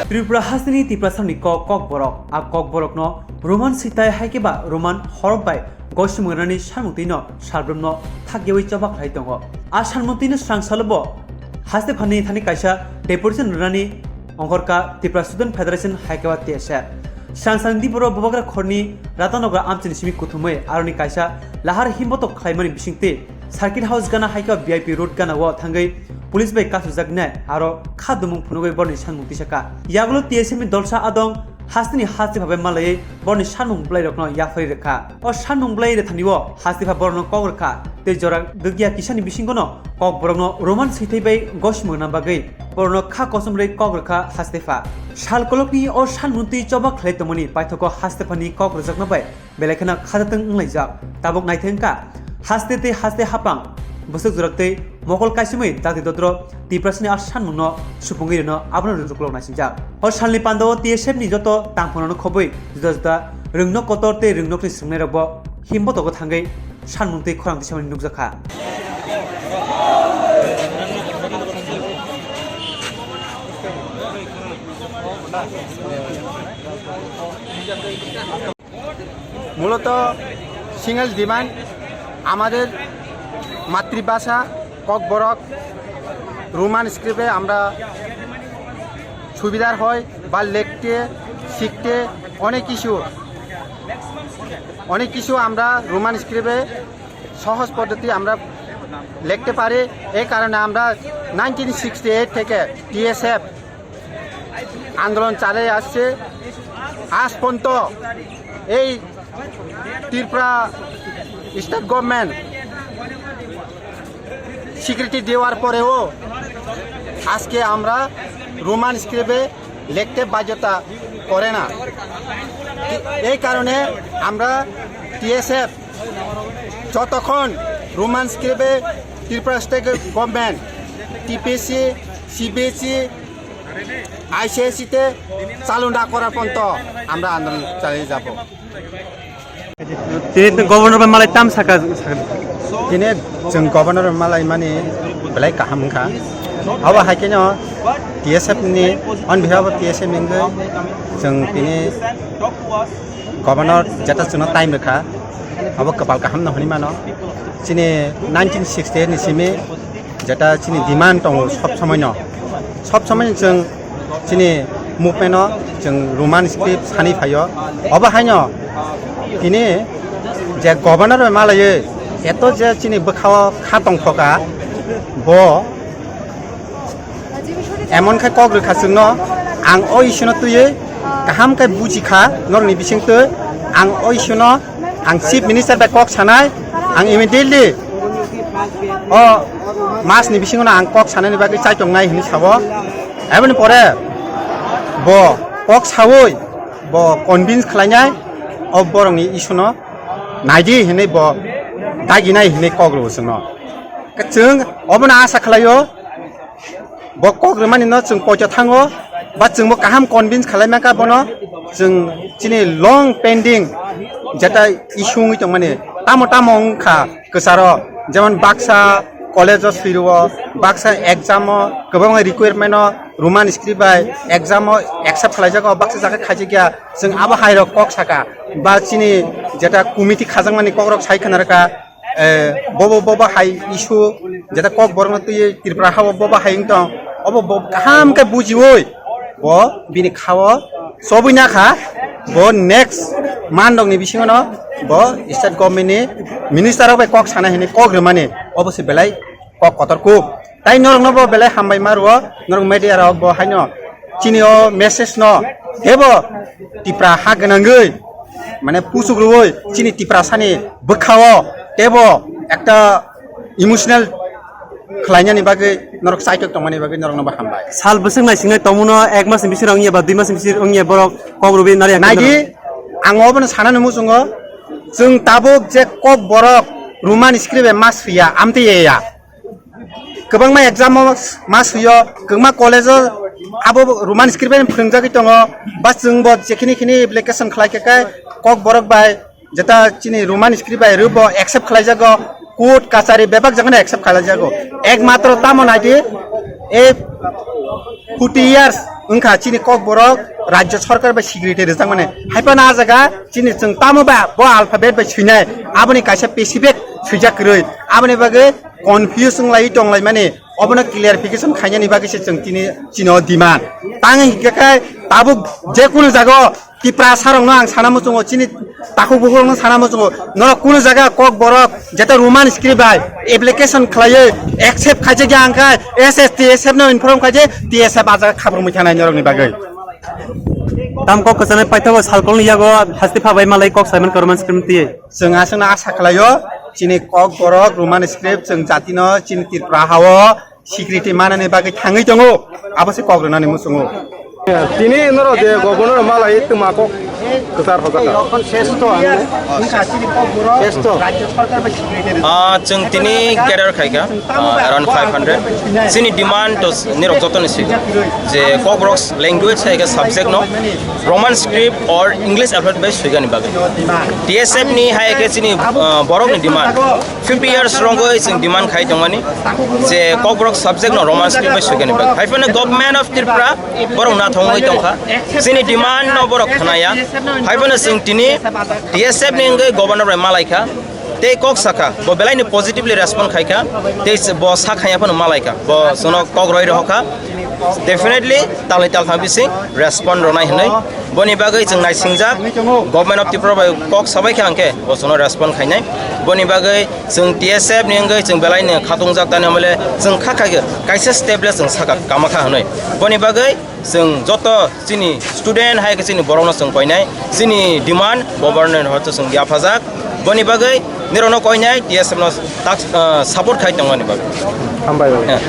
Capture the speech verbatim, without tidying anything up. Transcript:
Tripura hasteni Tiprasani kok, Kokborok. A Kokborokno Roman sitai hai khe ba Roman horok bai gosimung rwnani sanmung twi no salbrumno thakyawi choba khlai tongo. A sanmung twi no swrang salo bo haste phani thani kaisa deputation rwnani ongkhorkha Tripura Student Federation hai khe ba T S F. Swrang swrang di boro bubagra khorni Ratanagar amchini simi kuthumwi aroni kaisa lahar himbotok khlaimani bisingtwi Circuit House gana hai khe ba V I P Road gana o thangwi police bai kachujaknai aro kha dumung phunugwi borni sanmung tisa kha. Yagulo T S F ni dolsa adong hasteni haste phabai malaiwi borni sanmung bwlairokno yapharwi rwkha. O sanmung bwlai rwthani o haste pha borokno kok rwkha tei jora dwgya kisani bisingono Kokborokno Roman sithai bai gosimung nang bagwi borokno kha kosom rwi kok rwkha haste pha. Sal kolokni o sanmung twi choba khlai tongmani paithogo haste phani kok rwjakma bai belai kheno khajathwng wnglaijak. Tabuk naithai wngkha haste tei haste hapang bwswk jora tei mokol kaisimwi dati dodro Tiprasani a sanmungno supungwi rwno abono rwrwklok naisingjak. O salni pandao T S F ni joto tangphungrokno khobwi juda juda rwngnok kotor tei rwngnoktwi swngnairokbo himbotogo thangwi sanmung tei khorang tisamani nukjakha. মূলত single demand, আমাদের মাতৃভাষা ককবরক, রোমান স্ক্রিপ্টে আমরা সুবিধার হয় বা লিখতে শিখতে অনেক কিছু, অনেক কিছু আমরা রোমান স্ক্রিপ্টে সহজ পদ্ধতি আমরা লিখতে পারি। এই কারণে আমরা নাইনটিন সিক্সটি এইট থেকে টিএসএফ আন্দোলন চালিয়ে আসছে। আজ পর্যন্ত এই ত্রিপুরা স্টেট গভর্নমেন্ট স্বীকৃতি দেওয়ার পরেও আজকে আমরা রোমান স্ক্রিপ্টে লিখতে বাধ্যতা করে না। এই কারণে আমরা টিএসএফ যতক্ষণ রোমান স্ক্রিপ্টে Tripura state government, TPC, CBSE, আইসিএসইতে চালু না করার পর্যন্ত আমরা আন্দোলন চালিয়ে যাব। Tini governor bai malai tam saka. Tini chwng governor malai mani belai kaham wngkha. Abo hai kheno T S F ni, on behalf of T S F ni wngwi chwng tini governor jeta chwngno time rwkha, abo kwpal kaham no hwnwi mano. Chini nineteen sixty eight ni simi jeta chini demand tongo sob somoi no, sob somoi no chwng chini movement no chwng Roman script sani phaio. Obo haino tini je governor bai malaiwi eto je chini bwkhao kha tongthoka, bo emon khe kok rwkha chwngno, ang o issue no twiwi kaham khe bujikha norokni bisingtwi, ang o issue no ang chief minister bai kok sanai, ang immediately o mas ni bisingo no ang kok sanani bagwi chaitongnai hinwi sabo. Aboni pore bo kok sawi bo convince khlainai, o borokni issue no naidi hinwi bo daginai hinwi kok rwo chwngno. Chwng obono asa khlaio. Bo kok rwmani no chwng poito thango, ba chwngbo kaham convince khalai mankha bono. Chwng chini long pending jeta issue wngwi tongmani, tamo tamo wngkha kwcharo, jemon baksa college o swi rwo, baksa exam o kwbangma requirement o Roman script bai exam o accept khlaijago, baksa jaga khaijakya. Chwng abo hai rok kok saka, ba chini jeta committee khajakmani kok rok sai khna rwkha. Eh, bobo, bobo hai issue, jeta kok borokno twiwi Tripura hao bobo hai wng tong, obo bo kaham khe bujiwi bo bini khao chobwi nakha, bo next mandokni bisingono bo state government ni minister rok bai kok sana hinwi kok rwmani, obo se belai kok kotor kuk. Tai norokno bo belai hambai ma rwo, norok media rok bo haino chini o message no tebo Tipra ha gwnangwi, mane, puchuk rwwi chini Tiprasani bwkhao tebo ekta emotional khlainani bagwi norok chaitok tongmani bagwi norokno bo hambai. Sal bwswk naisingnai tongmano ek mas ni bising wngya ba dui mas ni bising wngya borok kok rwwi nari naidi, ang obono sanani muchungo, chwng tabuk je kok borok Roman script bai ma swiya, amtwi ya. Kwbangma exam o ma suyo, kwbangma college o abo Roman script bai phwrwngjagwi tongo, ba chwngbo jekhini khini application khlai khe kok borok bai jeta chini Roman script bai rwbo accept khlaijago, court kachari bebak jagano accept khalaijago. Ekmatro tamo naidi, ei forty years wngkha chini Kokborok rajyo sarkar bai security rijak mani. Haiphano ah jaga chini chwng tamo ba bo alphabet bai swinai, aboni kaisa specific swijak kwrwi. Aboni bagwi confuse wnglaiwi tonglaimani, obono clarification khainani bagwi se chwng tini chini o demand. Tang hingkhe khe tabuk je kunu jaga o Tiprasarokno ang sana muchungo, chini takhuk bukhurokno sana muchungo, norok kunu jaga Kokborok jeta Roman script bai application khlaiwi accept khaijak ya hwnkhe S S T S F no inform khaijak, T S F ah jaga khabrumwi thanai norokni bagwi. Tam kok kwchanai paithago salkolni yago hasti phabai malai kok Simon Roman script twi. Chwng aswkno asa khlaio, chini Kokborok Roman script chwng jatino chini Tripura hao security manani bagwi thangwi tongo, abo se kok rwnani muchungo. Tini norok je governor malai twma kok kwchar hojakha. Wngkha chini Kokborok rajyo sarkar bai security. Ah, chwng tini gather khaikha, ah, around five hundred. Chini demand to nirok jotoni swi je Kokborok language hai khe subject no Roman script or English alphabet bai swigani bagwi. T S F ni hai khe chini, ah, borok ni demand. Fifty years rongwi chwng demand khai tongmani je Kokborok subject no Roman script bai swigani bagwi. Haiphano Government of Tripura borok nathongwi tongkha. Chini demand no borok khnaya. Haiphano chwng tini T S F ni wngwi governor bai malaikha. Tei kok sakha, bo belai ni positively respond khaikha. Tei se bo sak haiya phano malaikha. Bo sono kok roi rohokha. Definitely talni taltham bising respond rwnai hwnwi. Boni bagwi chwng naisingjak, Government of Tripura bai kok sabai kha hwnkhe bo sono respond khainai. Boni bagwi chwng T S F ni wngwi chwng belai ni khatungjak tani amole chwng kha khai kaisa step le chwng saka kama kha hwnwi. Boni bagwi chwng joto chini student hai khe chini borokno chwng koinai, chini demand government hoito chwng yaphajak. Boni bagwi nirokno koinai T S F no tak, ah, support khai tongmani bagwi. Hambai bai. Eh.